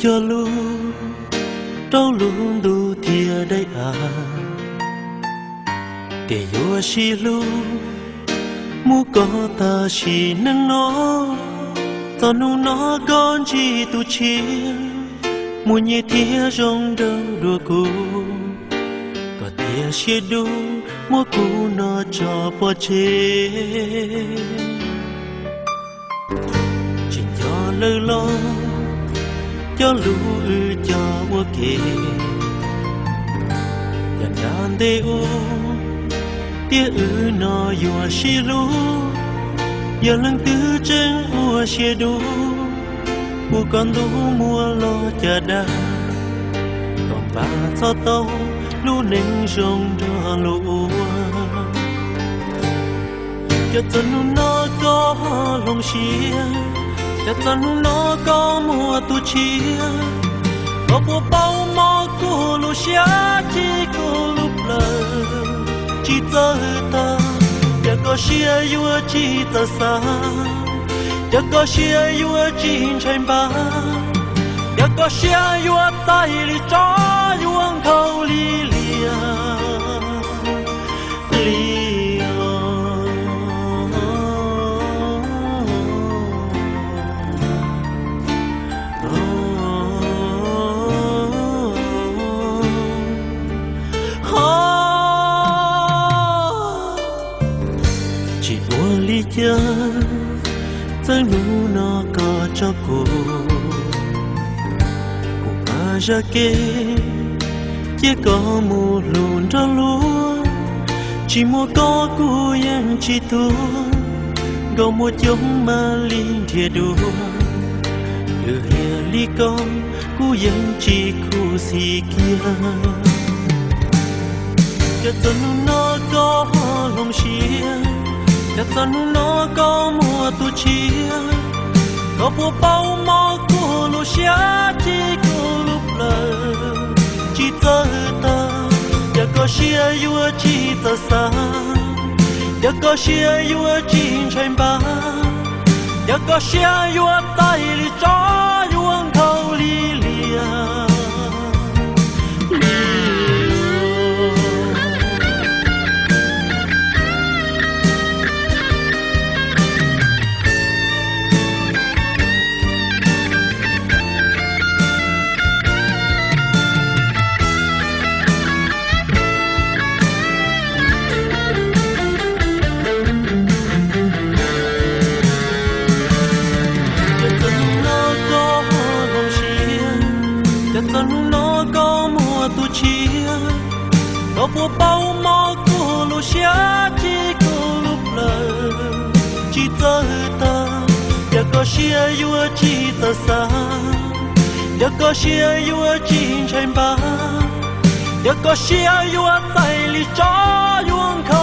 Cog lus rau lub ntuj thiab daim av, tias yuav sib hlub mus kom tag sim neej no. Txog hnub no koj ntsib tus tshiab, muaj nyiaj thiab zoo nraug dua kuv, koj tias siab dub muab kuv no tso pov tseg. Tsis nco lawm los cog lus wb cog ua ke, yog nram ntej ub tiag wb no yuav sib hlub. Yog leej twg tseem ua siab dub, hu koj ntuj muag los cas dag, kom npaj txhob tau lub neej zoo nrog luag ua. Cas txog hnub no koj ho hloov siab, cas txog hnub no koj muaj tus tshiab. Koj puas paub mob kuv lub siab, chim kuv lub plawv tsis txawj tag, cas koj siab yuav tsis txawj xav, cas koj siab yuav tsis ntshai npab, cas koj siab yuav txaij li tsob yuav nkhaus li liaj li os. Tsis ua li cas, txawm hnub no koj tso kuv, kuv mas zaj kev cia koj mus hlub nrog luag. Tsis muaj koj kuv yeej tsis tuag, nkauj muaj coob mas li nrhiav dua, lwm hia li koj kuv yeej tsis khuv xim kiag. Cas txog hnub no koj ho hloov siab, cas txog hnub no koj muaj tus tshiab. Koj puas paub mob kuv lub siab, chim kuv lub plawv tsis txawj tag, cas koj siab yuav tsis txawj xav, cas koj siab yuav tsis ntshai npab, cas koj siab yuav txaij li tsob yuav nkhaus li liaj li os. Cas txog hnub no koj ho hloov siab, cas txog hnub no koj muaj tus tshiab. Koj puas paub mob kuv lub siab, chim kuv lub plawv tsis txawj tag, cas koj siab yuav tsis txawj xav, cas koj siab yuav tsis ntshai npab, cas koj siab yuav txaij li tsob yuav nkhaus